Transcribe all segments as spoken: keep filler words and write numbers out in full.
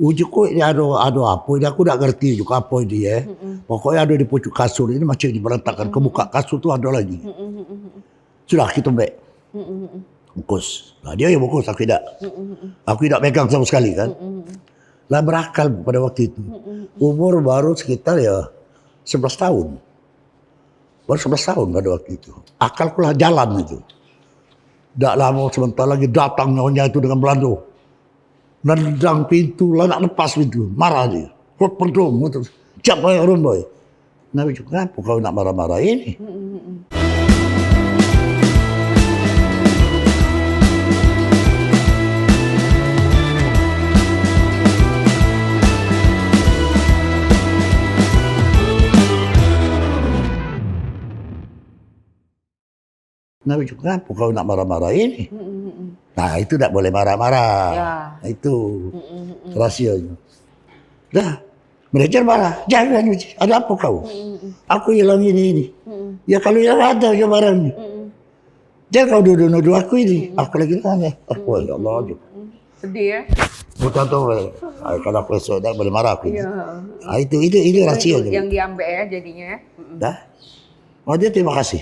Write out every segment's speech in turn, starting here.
Uji ku ini ado, ado apo ini, aku dak ngerti jugo apo ini, eh. Pokoknyo ado di pucuk kasur ini, masih di berantakan. Kebuka kasur tu ado lagi. Sudah, kito ambek. Bungkus. Nah, dio yang bungkus, aku idak. Aku idak megang samo sekali, kan. Lah berakal pado waktu itu. Umur baru sekitar, yo, sebelas tahun. Baru sebelas tahun pado waktu itu. Akalku lah jalan itu. Dak lamo sebentar lagi datang nyonya itu dengan belando. Nendang pintu, lah nak lepas pintu, marah dio. Kok pedom, gitu. Siapo yang romboi? Nah, ngapo kau nak marah-marah ini? Nah, ngapo kau nak marah-marah ini? Nah, itu dak boleh marah-marah. Ya. Itu rasionyo. Dah, manajer marah. Jangan, Uji. Ado apo kau? Aku hilang ini, ini. Ya, kalu hilang ado yo barangnyo. Jangan kau nuduh-nuduh aku ini. Aku lagi tanya. Oh, ya Allah, Uji. Sedih, ya? Bukan tu, eh, kalu aku esok dak boleh marah aku ini. Iya. Ah, itu, itu, itu rasionyo. Yang diambek, ya, jadinyo, ya. Dah. Oh, dio terimo kasih.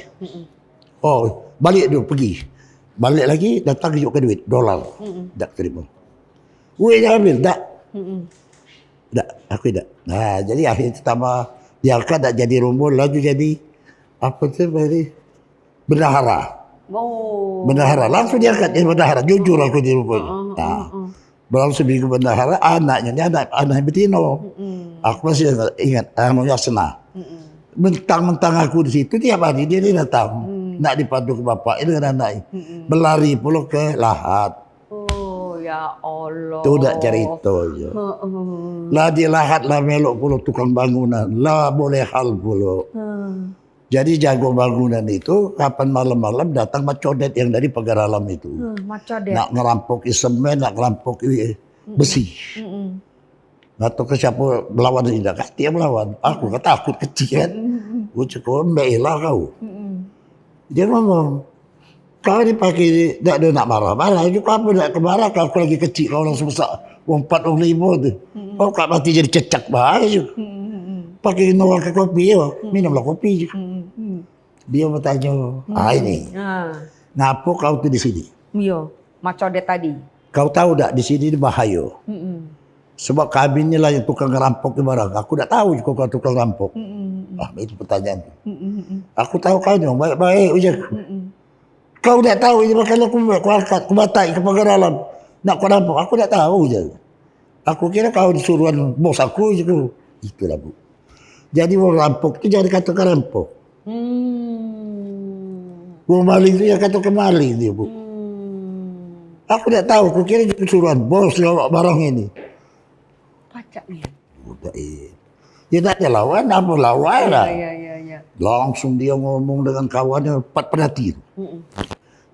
Oh, balik dulu, pegi. Balik lagi, datang jugo duit, dolar. Dak terimo. Weh, jangan ambil, dak. Dak, aku dak. Nah, jadi akhirnyo tambah diangkat, dak jadi romboi, laju jadi, apo tu, jadi bendahara. Oh. Bendahara, langsung diangkat jadi bendahara, jujur aku di romboi. Nah. Baru seminggu bendahara, anaknyo ni anak, anak betino. Aku masih ingat, ingat, anaknyo Asna. Mentang-mentang aku di situ, tiap hari dio ni datang. Nak dipadu ke bapak dengan anak ni. Belari pulo ke lahat. Oh, ya Allah. Tu dak cerito je. Lah di lahat lah melok pulo tukang bangunan. Lah boleh hal pulo. Jadi jago bangunan itu kapan malam-malam datang Mat Codet yang dari Pagar Alam itu. Hmm, Mat Codet. Nak ngerampok semen, nak ngerampok besi. Ngato ke siapo belawan idak, katik belawan. Aku kan takut kecik kan. Uji ku, ambek ilah kau. Dio ngomong, Kau ni pagi dak ado nak marah-marah, itu kau apo dak kemarah, kau aku lagi kecik, kau langsung besak. Wong empat, wong limo tu. Kau kak mati jadi cecak bae tu. Pagi nuang ke kopi yo, minumlah kopi tu. Dio betanyo, "Ah, ini. Ngapo kau tu di sini?" Iyo, Mat Codet tadi. Kau tahu dak di sini ni bahayo? Sebab kami ni lah yang tukang ngerampok ni barang. Aku dak tahu kau tukang ngerampok. Ah, itu pertanyaan tu. Aku tahu kau ni baik-baik, ujar. Kau dak tahu ini bakal aku buat, aku angkat, aku batai ke pagar dalam. Nak kau nampak, aku dak tahu je. Aku kira kau disuruhan bos aku je tu. Itulah, Bu. Jadi wong rampok tu jangan dikatakan rampok. Hmm. Wong maling tu jangan katakan maling dia, Bu. Hmm. Aku dak tahu, aku kira disuruhan bos bawa barang ini. Pacak ni. Budak ini. Dia tak ada lawan, apa lawan lah. Ya, ya, ya, ya. Langsung dia ngomong dengan kawannya, empat penati tu.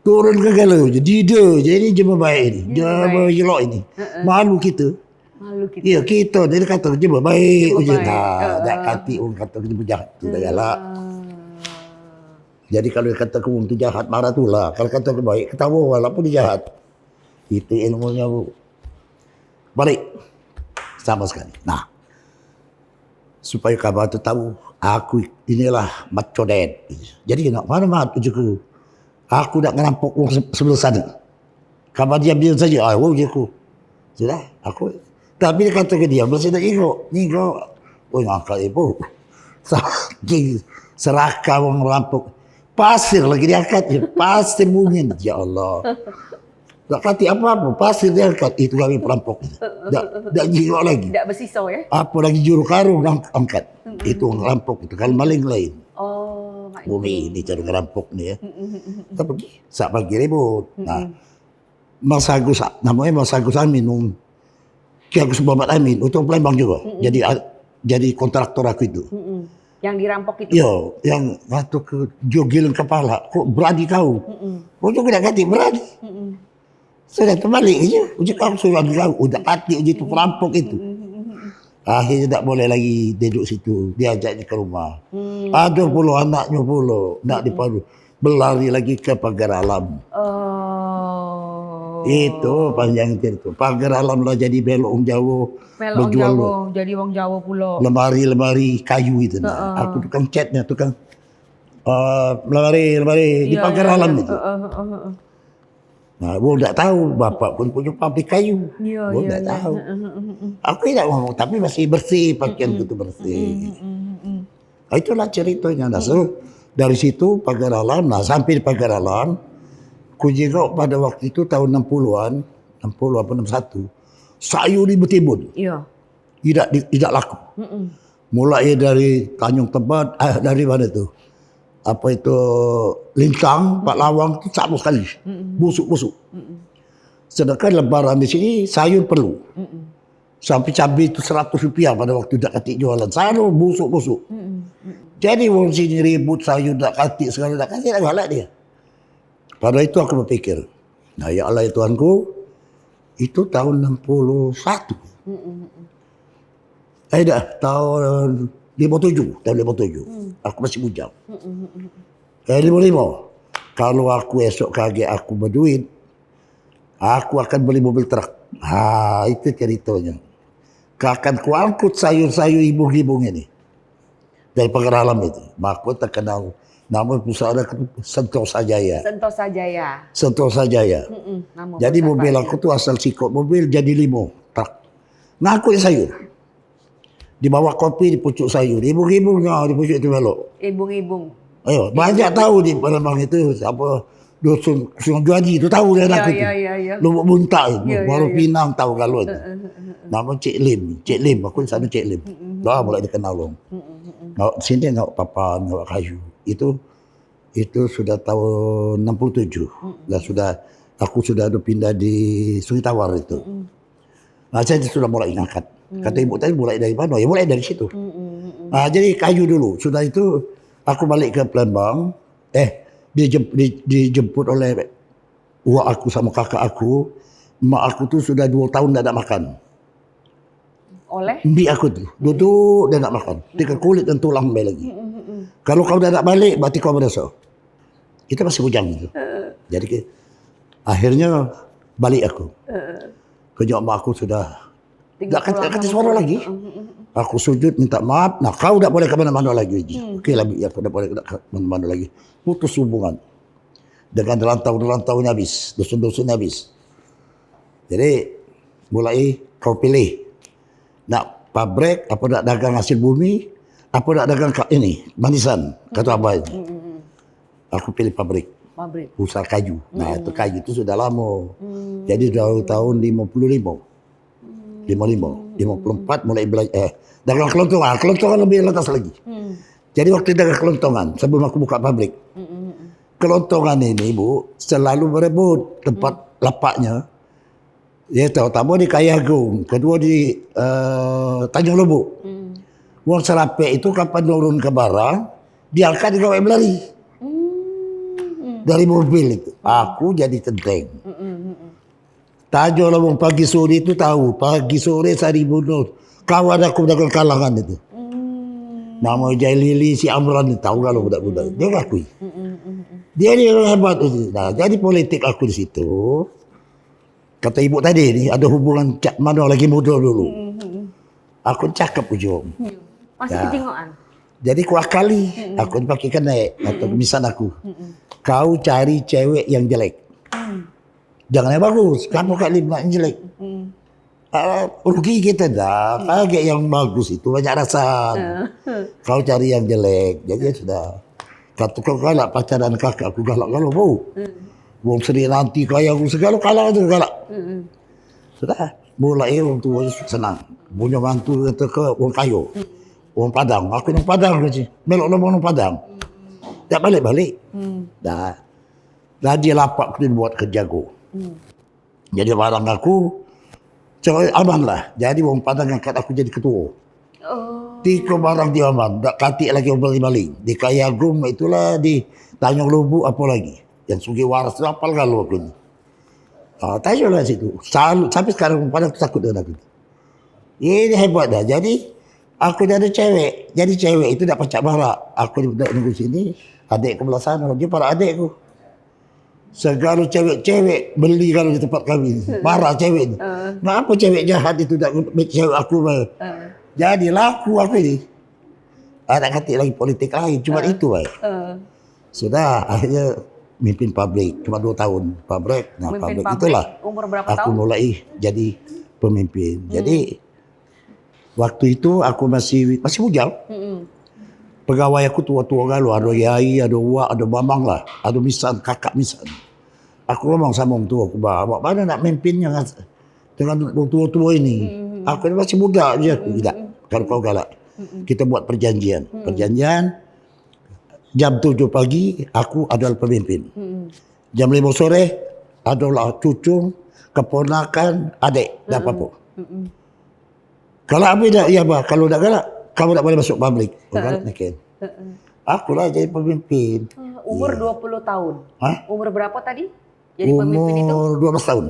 Turun ke galo je, dida je, ini jema baik ini. Jema baik. Jema elok ini. Malu kita. Malu kita. Iya, kita. Dia kata jema baik. Jema baik. Nah, dak katik orang kata jema jahat tu dah galak. Jadi kalau kata ke orang tu jahat, marah tu lah. Kalau kata ke baik, ketawa walaupun dia jahat. Itu ilmunya, Bu. Balik. Sama sekali. Nah, supaya kamu tu tahu, aku inilah Mat Codet. Jadi, nak mana Mat, ujar aku. Aku nak ngerampok wong se-, sebelah sana. Kamu diam-diam saja. Ah, oh, ujar aku. Sudah, aku. Tapi dia kata ke dia, masih nak ikut. Ni kau. Oh, ngangkat ibu. Saking serakah wong rampok. Pasir lagi diangkat, ya. Pasir bungin. Ya Allah. Dak katik apa-apa, pasir diangkat. Itu kami perampok. Dak, dak jingok lagi. Dak besiso, ya? Apa lagi juru karung ang-, angkat. Itu wong rampok itu. Kalau maling lain. Oh, mak. Bumi ini cara ngerampok ni, ya. Tapi sak pagi ribut. Nah, Mas Agus, namonyo Mas Agus Amin, wong Ki Agus Muhammad Amin, wong Palembang jugo. Jadi, a-, jadi kontraktor aku itu. Yang dirampok itu? Yo, yang waktu ke jogilan kepala, kok berani kau? Waktu aku dak katik berani. Sudah terbalik aja, uji kau suruh kau, udah katik uji tu perampok itu. Akhirnya dak boleh lagi duduk situ, diajaknya ke rumah. Ada pulo anaknya pulo, nak dipadu. Belari lagi ke pagar alam. Oh. Itu panjang cerita. Pagar alam lah jadi belok wong Jawa. Belok wong Jawa, jadi wong Jawa pulo. Lemari-lemari kayu itu. Nah. Aku tukang catnya, tukang eh, lemari-lemari di pagar alam itu. Nah, gua ndak tahu, bapak pun punya pabrik kayu. Iya, gua ndak tahu. Aku tidak ngomong, tapi masih bersih, pakaian itu bersih. Ah, itulah ceritanya. Nah, so, dari situ pagar alam, nah sampai di pagar alam, ku jenguk pada waktu itu tahun enam puluhan, enam puluh apa enam satu, sayur di betimbun. Iya. Tidak di, tidak laku. Mulai dari Tanjung Tebat, eh, dari mana tu? Apa itu, Lintang, Pak Lawang tu sama sekali. Busuk-busuk. Sedangkan lebaran di sini sayur perlu. Sampai cabai itu seratus rupiah pada waktu dak katik jualan. Sayur busuk-busuk. Jadi wong sini ribut sayur dak katik, segala dak katik, dak galak dia. Pada itu aku berpikir, nah ya Allah ya Tuhanku, itu tahun enam puluh satu. Eh dah, tahun lima tujuh, tahun lima tujuh. Aku masih bujang. Eh, lima lima. Kalau aku esok kagek aku berduit, aku akan beli mobil truk. Ha, itu ceritanya. Akan kuangkut sayur-sayur ibung-ibung ini. Dari Pagar Alam itu. Maka terkenal nama perusahaan itu Sentosa Jaya. Sentosa Jaya. Sentosa Jaya. Jadi mobil aku tu asal sikok mobil jadi limo truk. Ngangkut sayur. Dibawa kopi di pucuk sayur. Ibung-ibung nya di pucuk itu belok. Ibung-ibung. Ayo, banyak tahu di Palembang itu siapa Dusun Sungai Juaji tu tahu dia aku tu. Iya, iya. Lubuk Buntak tu, Muaro Pinang tahu galo tu. Nama Cik Lim, Cik Lim, aku sana Cik Lim. Dah mulai dikenal wong. Ngawak sini ngawak papan, ngawak kayu. Itu itu sudah tahun enam puluh tujuh. Dah sudah aku sudah ada pindah di Sungai Tawar itu. Nah, saya sudah mulai ngangkat. Kata ibu tadi mulai dari mana? Ya mulai dari situ. Nah, jadi kayu dulu. Sudah itu aku balik ke Palembang. Eh, dijem, di, dijemput oleh wak aku sama kakak aku. Mak aku tu sudah dua tahun dak ada makan. Oleh? Mbik aku tu duduk dia nak makan. Tiga kulit dan tulang bae lagi. Kalau kau dah nak balik, berarti kau merasa. Kita masih bujang gitu. Jadi ke, akhirnya balik aku. Kejak mak aku sudah dak kata, kata suara lagi. Aku sujud minta maaf. Nah, kau dak boleh ke mana-mana lagi, Ji. Oke lah, Bi, aku dak boleh ke mana-mana lagi. Putus hubungan. Dengan rantau-rantaunya habis, dusun-dusunnya habis. Jadi, mulai kau pilih. Nak pabrik, apa nak dagang hasil bumi, apa nak dagang ka, ini, manisan, kata abah itu. Aku pilih pabrik. Pabrik. Usaha kayu. Nah, itu kayu itu sudah lama. Jadi, dari tahun lima puluh lima. Lima lima. Lima puluh empat mulai bela, eh, dagang kelontongan. Kelontongan lebih lantas lagi. Jadi, waktu dagang kelontongan, sebelum aku buka pabrik, kelontongan ini, Bu, selalu berebut tempat lapaknya. Ya, terutama di Kaya Agung, kedua di, eh, Tanjung Lubuk. Wong serapek itu kapan nurun ke barang, diangkat digawe belari. Dari mobil itu. Aku jadi tenteng. Tanyo lah wong pagi sore tu tahu, pagi sore sehari bunuh. Kawan aku dagang kalangan itu. Namo Jailili si Amran ni tahu galo budak-budak. Dia ngakui. Dia ni orang hebat tu. Nah, jadi politik aku di situ. Kata ibu tadi ni ada hubungan cak mano lagi muda dulu. Aku cakep ujung. Masih ketingoan. Jadi ku akali, aku pakai kenek atau misan aku. Kau cari cewek yang jelek. Jangan yang bagus. Kamu kak lima yang jelek. Ah, rugi kita dah. Kagek yang bagus itu banyak rasa. Kau cari yang jelek. Jadi ya sudah. Kata kau galak pacaran kakak aku galak-galak bau. Wong seri nanti kaya aku segala kalah tu galak. Sudah, mulai wong tua senang. Punya mantu kata ke wong kayo. Wong Padang, aku nang Padang kecil. Melok lomba nang Padang. Tak balik-balik. Dah. Dah dia lapak tu buat kerja aku. Jadi barang aku, cakap aman lah. Jadi wong Padang angkat aku jadi ketua. Oh. Tiko barang dia aman, dak katik lagi wong maling-maling. Di Kaya Agung itulah, di Tanjung Lubuk apa lagi. Yang Sugih Waras tu apal galo aku ni. Ah, tanyo lah situ. Selalu, sampai sekarang wong Padang tu takut dengan aku. Ini hebat dah. Jadi aku dah ada cewek. Jadi cewek itu dak pacak barak. Aku dak nunggu sini, adek ke belah sana. Dia parak adek aku. Segalo cewek-cewek beli kalu di tempat kami. Marah cewek ni. Heeh. Ngapo cewek jahat itu dak ngambil cewek aku, bah? Heeh. Jadi laku aku ni. Anak katik lagi politik lain, cuma itu bae. Heeh. Sudah, akhirnyo mimpin pabrik, cuma duo tahun pabrik. Nah, mimpin pabrik pabrik itulah umur berapa aku tahun? Mulai jadi pemimpin. Hmm. Jadi, waktu itu aku masih, masih bujang. Mm-mm. Pegawai aku tuo-tuo galo, ado yai, ado uwak, ado mamang lah, ado misan, kakak misan. Aku ngomong samo wong tuo aku, "Bah, awak mano nak mimpin dengan, dengan wong tuo-tuo ini? Mm-mm. Aku ni masih muda je," aku bilang. Mm-mm. Kalu kau galak, mm-mm, kita buat perjanjian. Mm. Perjanjian, jam tujuh pagi, aku adalah pemimpin. Mm-mm. Jam limo sore, adalah cucu, keponakan, adek, dak apo-apo. Mm-mm. Kalau aku dak, iya, bah, kalau dak galak, kamu dak boleh masuk pabrik. Heeh. Galak neken. Heeh. Aku lah jadi pemimpin. Ah, umur dua puluh tahun. Hah? Umur berapa tadi? Jadi pemimpin itu? Umur dua belas tahun.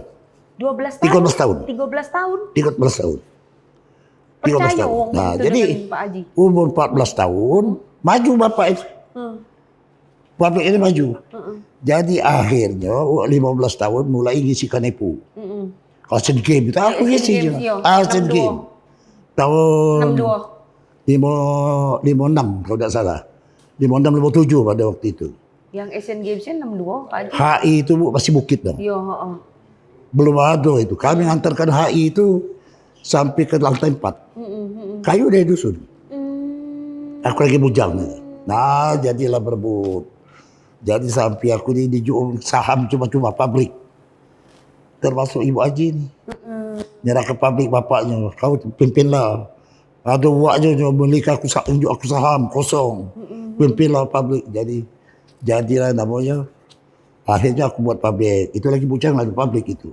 Dua belas tahun? Tiga belas tahun. Tiga belas tahun? Tiga belas tahun. Percaya wong itu dengan Pak Haji? Nah, jadi umur empat belas tahun, maju bapak itu. Hmm. Pabrik ini maju. Heeh. Jadi akhirnyo, limo belas tahun mulai ngisi kanepu. Mm-mm. Asian Games itu aku ngisi je. Asian Games, iyo. Asian Games. Tahun enam dua. Limo, limo enam kalau dak salah. Limo enam, limo tujuh pada waktu itu. Yang Asian Games ni enam dua, Pak Haji? H I itu, Bu, masih bukit dong. Iyo, heeh. Belum ado itu. Kami ngantarkan H I itu sampe ke lantai empat. Mm-mm, mm-mm. Kayu dari dusun. Mm. Aku lagi bujang ni. Nah, jadilah berebut. Jadi sampe aku ni dijual saham cuma-cuma pabrik. Termasuk Ibu Haji ni. Mm-mm. Nyerah ke pabrik bapaknyo, "Kau pimpinlah." Ado uwaknyo, nyo beli ke aku sa-, unjuk aku saham kosong. Mm-mm. Pimpinlah pabrik. Jadi, jadilah namonyo. Akhirnyo aku buat pabrik. Itu lagi bujang lah pabrik itu.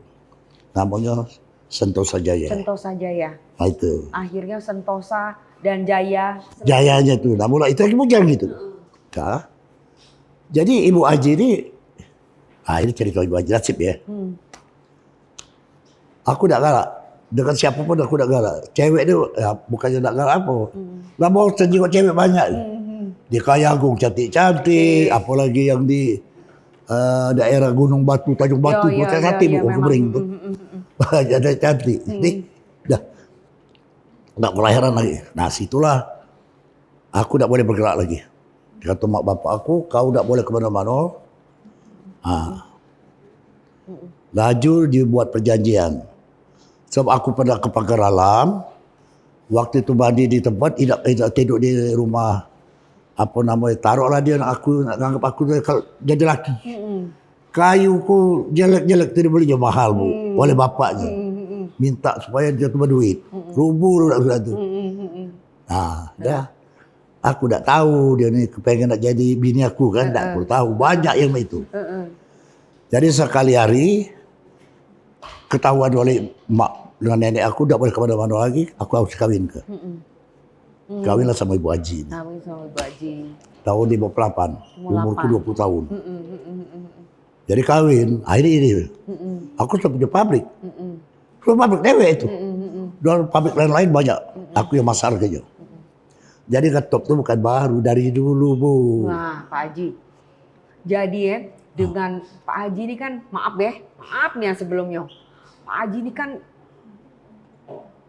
Namonyo Sentosa Jaya. Sentosa Jaya. Nah, itu. Akhirnya Sentosa dan Jaya. Jayanya tu. Nah, mula itu lagi bujang gitu. Heeh. Nah. Jadi Ibu Haji ni, ah, ini cerita Ibu Haji nasib ya. Hmm. Aku dak galak. Dengan siapo pun aku dak galak. Cewek tu, ya, bukannyo dak galak apo. Hmm. Lah bosen jingok cewek banyak. Hmm, hmm. Di Kaya Agung cantik-cantik, apolagi yang di, eh, daerah Gunung Batu, Tanjung Batu, yo, yo, cantik, yo, yo, memang. Kuring tu. Hmm, hmm, hmm, hmm. Cantik-cantik. Hmm. Jadi, dah. Dak kelahiran lagi. Nah, situlah aku dak boleh bergerak lagi. Kato mak bapak aku, "Kau dak boleh ke mano-mano." Ha. Laju dibuat perjanjian. Sebab aku pernah ke Pagar Alam, waktu itu mandi di tempat, idak, idak tiduk di rumah, apo namonyo, taruhlah dio nak aku, nak nganggap aku tu kal-, jadi laki. Mm-mm. Kayu ku jelek-jelek tu dibeli jo mahal, Bu, hmm, oleh bapaknyo. Hmm, hmm, hmm. Minta supaya dio tu beduit. Hmm. Rubuh dak sudah tu. Hmm, hmm, hmm, hmm. Nah, dah. Aku dak tahu dio ni kepengen nak jadi bini aku kan, dak perlu tahu. Banyak yang mak itu. Heeh. Jadi sekali hari ketahuan oleh mak dengan nenek aku dak boleh ke mano-mano lagi, aku harus kawin ke. Mm-mm. Hmm. Kawinlah sama Ibu Haji ni. Kawin sama Ibu Haji. Tahun lima puluh lapan, umurku dua puluh tahun. Mm-mm, mm-mm, mm-mm. Jadi kawin, akhirnyo ini. Mm-mm. Aku sudah punya pabrik. Mm-mm. Sudah pabrik dewek itu. Mm-mm, mm-mm. Dan pabrik lain-lain banyak. Mm-mm. Aku yang masar ke je. Mm-mm. Jadi ngetop tu bukan baru, dari dulu, Bu. Wah, Pak Haji. Jadi ya, dengan Pak Haji ni kan, maaf ya, maaf nih yang sebelumnya. Pak Haji ni kan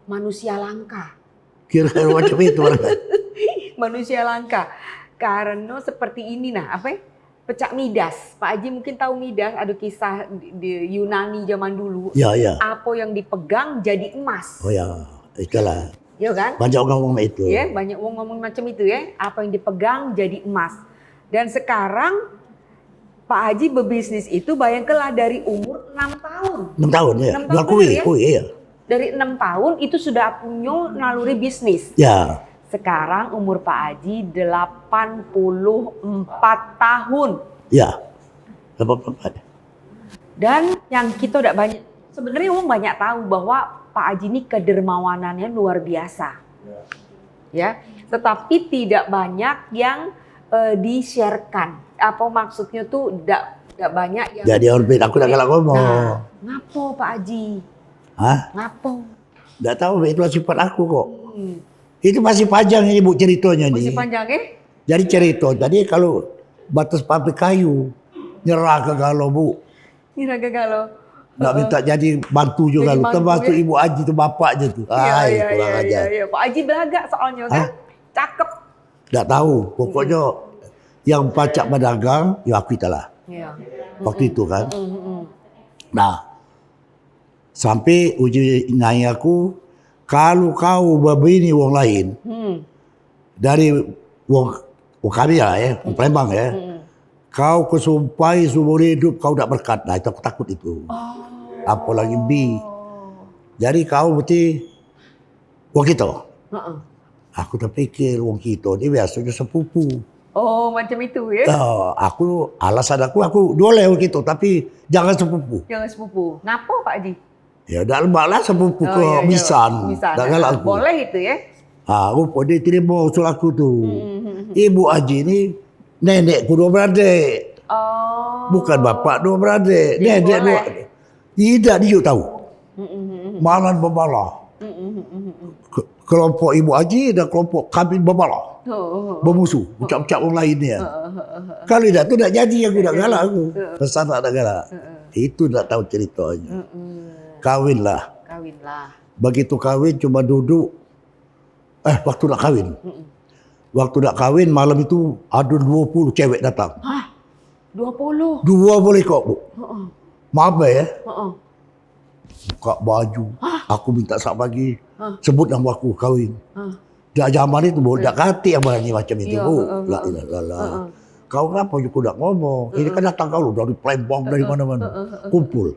manusia langka. Kira-kira macam itu orang. Manusia langka. Karena seperti ini nah, apa ya? Pecak Midas. Pak Haji mungkin tahu Midas, ada kisah di, di Yunani zaman dulu. Ya, ya. Apa yang dipegang jadi emas. Oh ya, itulah. Ya kan? Banyak orang ngomong itu. Ya, banyak orang ngomong macam itu ya. Apa yang dipegang jadi emas. Dan sekarang Pak Haji berbisnis itu bayangkanlah dari umur enam tahun. Enam tahun, ya. Enam tahun, benar, ya? Oh, iya. Dari enam tahun itu sudah punya naluri bisnis. Ya. Sekarang umur Pak Haji delapan puluh empat tahun. Ya. Delapan puluh empat. Dan yang kita tidak banyak, sebenarnya orang banyak tahu bahwa Pak Haji ini kedermawanannya luar biasa. Ya, tetapi tidak banyak yang, eh, di-share-kan. Apa maksudnya tu, dak, dak banyak yang. Jadi orbit aku dak galak ngomong. Nah, ngapo, Pak Haji? Hah? Ngapo? Dak tahu, itulah sifat aku kok. Hmm. Itu masih panjang ini, Bu, ceritanya ni. Masih panjang, eh? Jadi cerita tadi kalau batas pabrik kayu, nyerah ke galo, Bu. Ira gagal lo. Nak minta jadi bantu juga lo. Termasuk ibu Aji tu bapaknya tu. Iya, iya, iya, iya. Pak Aji belagak soalnya kan. Cakep. Dak tahu. Pokoknya yang pacak berdagang, ya aku itulah. Iya. Waktu itu kan. Nah, sampai uji nyai aku, kalau kau berbini wong lain, dari wong, wong kami lah ya, wong Palembang ya. Kau kesumpai seumur hidup kau dak berkat. Nah, itu aku takut itu. Apalagi bi. Jadi kau mesti wong kita. Aku terpikir wong kita ni biasanya sepupu. Oh, macam itu ya. Uh, aku alasan aku aku boleh wong kita tapi jangan sepupu. Jangan sepupu. Ngapo Pak Haji? Ya dak lemak lah sepupu oh, ke iya, iya. Misan. Misan. Dak galak aku. Boleh itu ya. Ha, rupa dia terima usul aku tu. Hmm. Ibu Haji ni nenekku dua beradik. Oh. Bukan bapak dua beradik. Jadi, nenek boleh. Dua. Tidak dia tahu. Hmm. Malah bebala. Hmm. Kelompok Ibu Haji dan kelompok kami bebala. Oh. Bermusuh. Ucap-ucap orang lain dia. Kalau tidak tu tak jadi aku tak galak aku. Pesan tak galak. Itu tak tahu ceritanya. Kawin lah. Kawin lah. Begitu kawin cuma duduk. Eh, waktu nak kawin. Waktu nak kawin malam itu ada dua puluh cewek datang. Hah? Dua puluh? Dua puluh ekor, Bu. Heeh. Mabe ya. Heeh. Buka baju. Hah? Aku minta sak bagi. Hah? Sebut nama aku kawin. Hah? Dak zaman itu, Bu, dak katik yang berani macam itu, Bu. La ilaha illallah. Kau ngapa juga dak ngomong? Ini kan datang kau dari Palembang, dari mana-mana. Kumpul.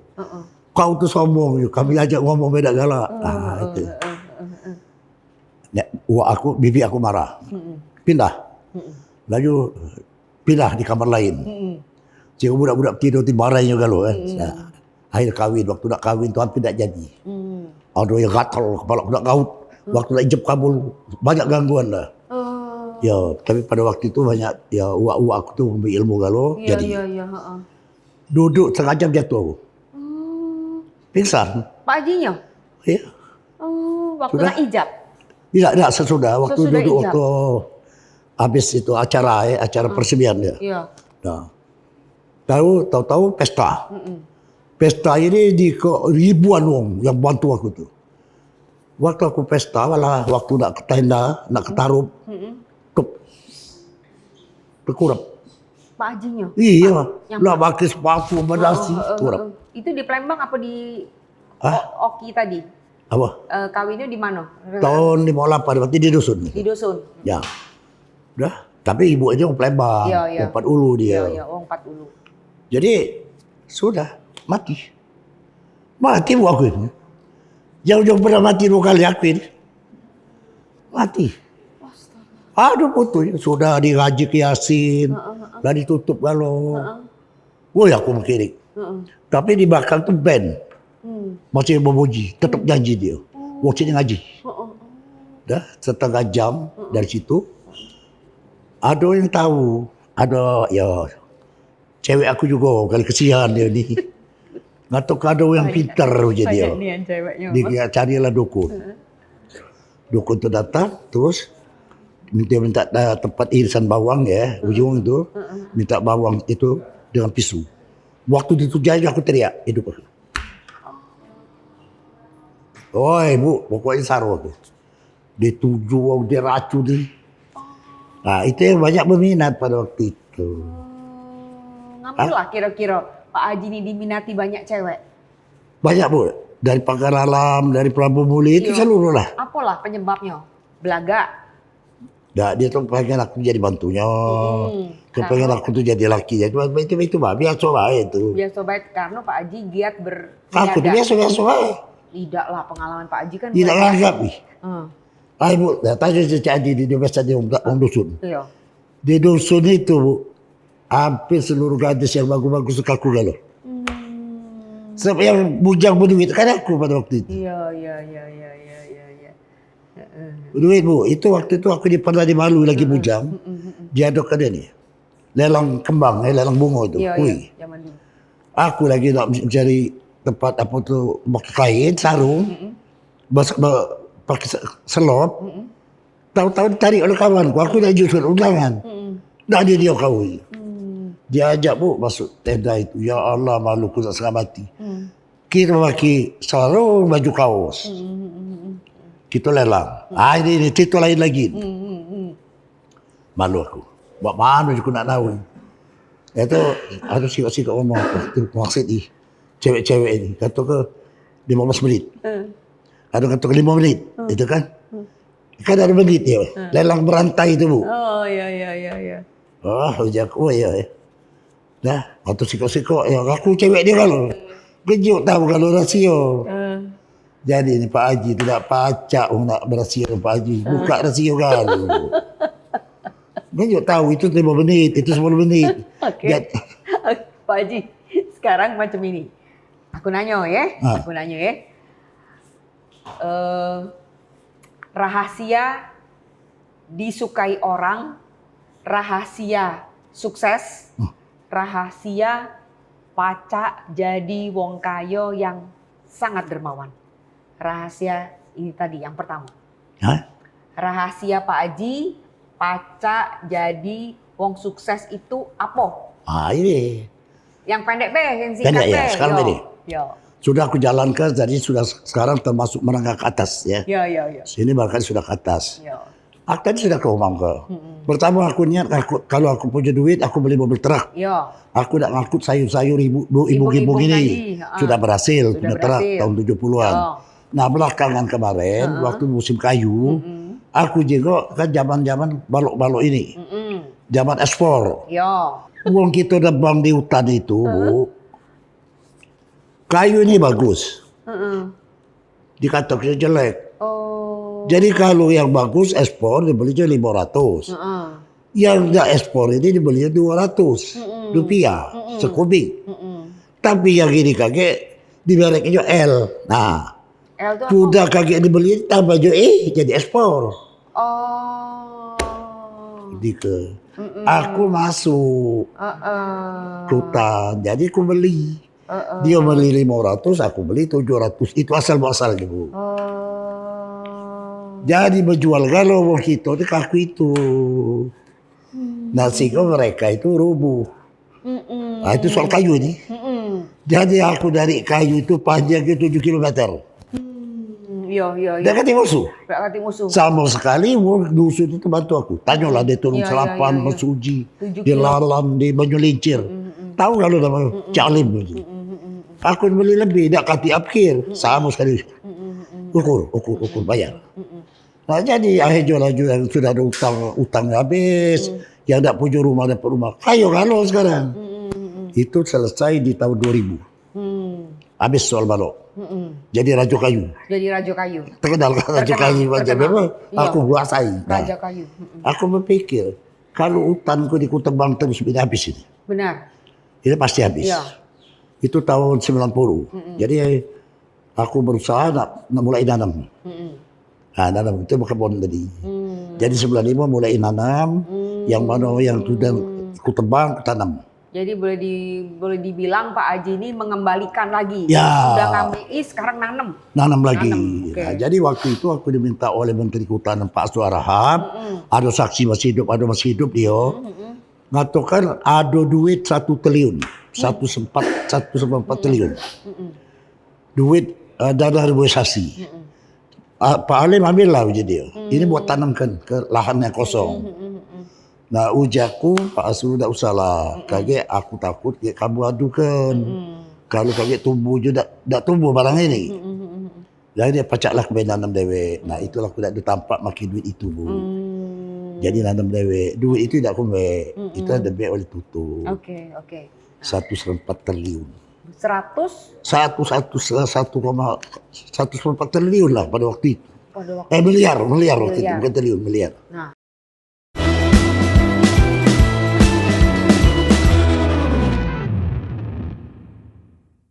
Kau tu sombong, kami ajak ngomong beda galak. Ah, itu. Nek uak aku, bibi aku marah. Pindah. Laju pindah di kamar lain. Cik budak-budak tidur di barai juga lo kan. Nah, akhir kawin, waktu nak kawin tu hampir tak jadi. Ada yang gatal kepala aku nak gaut. Waktu nak ijab kabul banyak gangguan lah. Ya, tapi pada waktu itu banyak ya uak-uak aku tu ambil ilmu galo. Ya, jadi. Ya, ya, ha. Duduk setengah jam jatuh aku. Pingsan. Pak Hajinya? Iya. Oh, waktu Sudah? nak ijab? Tidak, tidak sesudah. Waktu Sesudah duduk ijab. waktu habis itu acara, eh, acara persembian dia. Iya. Nah. Tahu, tahu-tahu pesta. Pesta ini di ke, ribuan wong yang bantu aku tu. Waktu aku pesta, malah waktu nak ke tenda, nak ke tarup, tup, terkurap. Pak Hajinya? Iya, nak pakai sepatu, badasi, kurap. Itu di Palembang apa di Hah? Oki tadi? Apa? Uh, kawinnya di mana? Tahun lima puluh lapan, berarti di dusun. Di dusun. Ya. Dah, tapi ibu aja orang Palembang, ya, ya. Empat Ulu dia. Ya, ya, orang Empat Ulu. Jadi, sudah, mati. Mati bu aku ini. Jauh-jauh pernah mati dua kali aku ini. Mati. Aduh putus, sudah diraji ke Yasin, uh, uh, uh. Dah ditutup kalau. Uh, uh. Woi aku mengkirik. Uh, uh. Tapi di belakang tu band. Hmm. Masih berbunyi, tetap janji dia. Oh. Wong sini ngaji. Uh, uh, uh. Dah setengah jam uh, uh. Dari situ. Ada yang tahu, ada ya Cewek aku juga kali kesian dia ni. Ngatok kado yang pintar je dia. Dia carilah dukun. Dukun tu datang terus dia minta tempat irisan bawang ya, ujung tu minta bawang itu dengan pisau. Waktu itu jadi aku teriak hidup aku. Oi bu, pokoknya saru aku. Dia tuju, dia racuni. Nah, itu yang banyak berminat pada waktu itu. Ngapalah kira-kira Pak Haji ni diminati banyak cewek? Banyak bu, dari Pagar Alam, dari Pelabuh Muli itu seluruh lah. Apalah penyebabnya? Belagak? Dak, dia tu pengen aku jadi bantunya. Hmm. Kepengen aku tu jadi laki. Jadi itu itu bah, biasa bae itu. Biasa bae karena Pak Haji giat ber. Aku tu biasa-biasa bae. Tidak lah pengalaman Pak Haji kan. Tidak langgap nih. Hmm. Ai bu, dah tanya si Cik Haji di dia biasa dia orang dusun. Iya. Di dusun itu bu, hampir seluruh gadis yang bagus-bagus suka aku lalu. Hmm. Sebab yang bujang berduit kan aku pada waktu itu. Iya, iya, iya, iya, iya, iya. Duit bu, itu waktu itu aku di pernah di Malu lagi bujang. Dia ada kedai ni. Lelang kembang, eh, lelang bunga tu. Iya, iya, zaman dulu. Aku lagi nak mencari tempat apa tu, pakai kain, sarung. Bas, ba, pakai selop. Tahu-tahu ditarik oleh kawan ku, aku dah jujur undangan. Dah dia dia kau. Diajak, Bu, masuk tenda itu. Ya Allah, malu ku nak setengah mati. Hmm. Kito pakai sarung, baju kaos. Hmm, hmm, hmm, hmm. Kito lelang. Ah, ini, ini cerita lain lagi. Hmm, hmm, hmm. Malu aku. Mak mano jugo nak tahu. Itu harus sikok-sikok ngomong. Itu maksud ih. Cewek-cewek ini. Kato ke lima belas menit. Hmm. Ada kato ke lima menit. Hmm. Itu kan. Hmm. Kan ada menit ya. Hmm. Lelang berantai itu, Bu. Oh, iya, iya, iya, iya. Oh, ujar aku, oh, iya, iya. Dah, waktu sikok-sikok, ya, aku cewek dia kalau. Kejuk tahu kalau rasio. Hmm. Jadi ni Pak Haji tidak pacak wong nak berasio dengan Pak Haji. Buka rasio kalu. Dia juga tahu itu lima menit, itu sepuluh menit. Oke. Jad- Pak Haji, sekarang macam ini. Aku nanyo ya, Ah. aku nanyo ya. Eh, rahasia disukai orang, rahasia sukses, Hmm. rahasia pacak jadi wong kayo yang sangat dermawan. Rahasia ini tadi yang pertama. Hah? Rahasia Pak Haji pacak jadi wong sukses itu apo? Ah, ini. Yang pendek be, yang singkat Pendek ya, be. sekarang Yo. tadi. Yo. Sudah aku jalankan, jadi sudah sekarang termasuk menengah ke atas ya. Yo, yo, yo. Sini barangkali sudah ke atas. Yo. Aku tadi sudah aku omong ke. Mm-mm. Pertama aku niat, aku, kalau aku punya duit, aku beli mobil truk. Yo. Aku nak ngangkut sayur-sayur ibu, ibu, ibu-ibu Ibu-ibu ini. tadi, ha. Sudah berhasil Sudah punya truk berhasil. tahun tujuh puluhan. Yo. Nah, belakangan kemarin, Ha. waktu musim kayu, Mm-mm. aku jengok kan zaman-zaman balok-balok ini. Mm-mm. Zaman ekspor. Yo. Wong kita nebang di hutan itu, Ha. Bu, kayu ini bagus. Mm-mm. Dikatakan jelek. Oh. Jadi kalau yang bagus ekspor dibeli je lima ratus. Mm-mm. Yang dak ekspor ini dibeli dua ratus Mm-mm. rupiah Mm-mm. sekubik. Mm-mm. Tapi yang ini kagek di merek je L. Nah, L tu apa? sudah kagek dibeli tambah je eh jadi ekspor. Oh. Jadi ke Mm-mm. aku masuk Heeh. hutan, jadi aku beli. Heeh. Dia beli lima ratus, aku beli tujuh ratus. Itu asal muasal je, Bu. Oh. Jadi bejual galo wong kito tu ke aku itu. Hmm. Nah, sehingga mereka itu rubuh. Mm-mm. Nah, itu soal kayu ni. Mm-mm. Jadi aku dari kayu itu panjangnya tujuh kilometer. Hmm, yo, yo, yo. Dak katik musuh. Dak katik musuh. Sama sekali, wong dusun itu bantu aku. Tanyolah dia turun Yo, yo, Selapan, yo, yo. Mesuji, Tujuh di kilo. Lalam, di Banyu Lincir. Mm-mm. Tahu kalau nama Mm-mm. Cak Alim tu. Mm-mm, mm-mm. Aku beli lebih, dak katik apkir. Mm-mm. Sama sekali. Mm-mm, mm-mm. Ukur, ukur, ukur, bayar. Mm-mm. Nah, jadi akhirnya laju yang sudah ada utang, utang habis. Hmm. Yang dak punya rumah dapat rumah. Kayo galo sekarang. Hmm, hmm, hmm, hmm. Itu selesai di tahun dua ribu. Hmm. Habis soal balok. Hmm, hmm. Jadi Rajo Kayu. Jadi Rajo Kayu. Terkenal kan Rajo Terkenal, Kayu macam terkenal. apa? Iya. Aku kuasai. Nah, Rajo Kayu. Hmm, hmm. aku berpikir, kalau hutanku di Kutebang terus bila habis ini. Benar. Ini pasti habis. Iya. Itu tahun sembilan puluh. Hmm, hmm. Jadi aku berusaha nak, nak mulai nanam. Hmm. Nah, nanam itu berkebun tadi. Hmm. Jadi sembilan lima mulai nanam, Hmm. yang mana yang sudah aku tebang, aku tanam. Jadi boleh di, boleh dibilang Pak Haji ini mengembalikan lagi. Ya. Sudah kami sekarang nanam. Nanam lagi. Nanam, oke. Nah, jadi waktu itu aku diminta oleh Menteri Kehutanan Pak Suarahap, Mm-mm. ada saksi masih hidup, ada masih hidup dia. Mm-mm. Ngatakan ada duit satu triliun, satu sempat, satu sempat empat triliun. Mm-mm. Duit, eh, dana reboisasi. Mm-mm. Ah, Pak Alim ambil lah uji dia. Mm. Ini buat tanamkan ke lahan yang kosong. Mm-mm, mm-mm. Nah, ujaku, Pak Asrul dak usah lah. Mm-mm. Kagek aku takut, kagek kamu adukan. Mm-mm. Kalau kagek tumbuh je dak, dak tumbuh barang ini. Mm-mm, mm-mm. Jadi dia pacak lah aku nanam dewek. Nah, itulah aku dak ada tampak makin duit itu, Bu. Hmm. Jadi nanam dewek. Duit itu dak aku ambek. Mm-mm. Itu ada ambek oleh tutu. Oke, oke. Satu serempat triliun. Seratus? Satu, satu, satu koma, satu serempat triliun lah pada waktu itu. Pada waktu Eh, miliar, miliar waktu itu. Miliar. Bukan triliun, miliar. Nah.